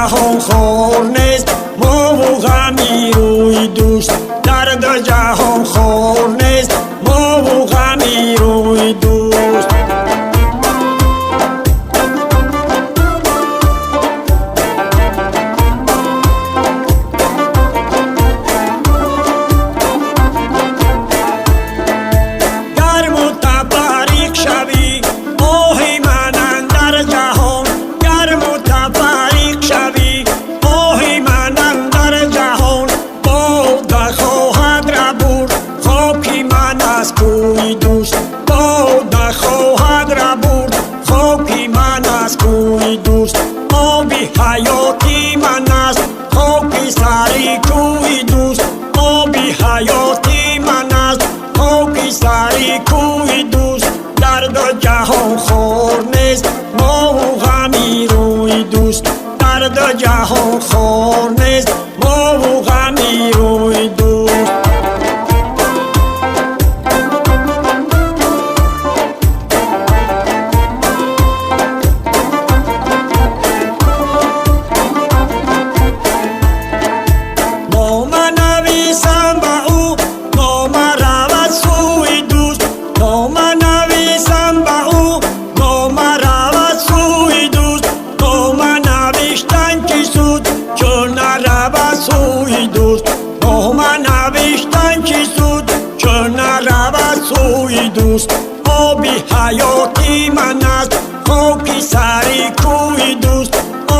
ҷаҳон хор нест, мову ғами рӯи дӯст. Дарду ҷаҳон хор нест, мову ғами рӯи дӯст. Гар мутафарриқ шавӣ, оҳи ман андар ҷаҳон. Гар мутафарриқ шавӣ, оҳи ман андар ҷаҳон. Бода хоҳад рабурд хоки ман аз кӯи дӯст. Бода хоҳад рабурд хоки ман аз кӯи дӯст. Оби ҳаёти ман аст хоки сари кӯи дӯст. Оби ҳаёти ман аст хоки сари кӯи дӯст. Дарду ҷаҳон хор нест, мову ғами рӯи дӯст. Дарду ҷаҳон хор нест, мову ғами рӯи дӯст. Нома нависам ба ӯ, нома равад сӯи дӯст. Нома нависам ба ӯ, нома равад сӯи дӯст. Нома навиштан чӣ суд, чун наравад сӯи дӯст. Нома навиштан чӣ суд, чун наравад сӯи дӯст. Оби ҳаёти ман аст хоки сари кӯи дӯст.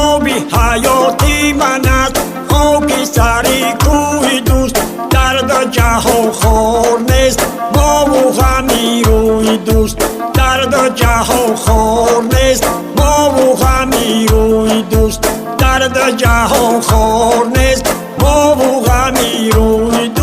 Оби ҳаёти ман аст хоки сари кӯи дӯст. Дарду ҷаҳон хор нест, мову ғами рӯи дӯст. Дарду ҷаҳон хор нест, мову ғами рӯи дӯст. Дарду ҷаҳон хор нест, мову ғами рӯи дӯст.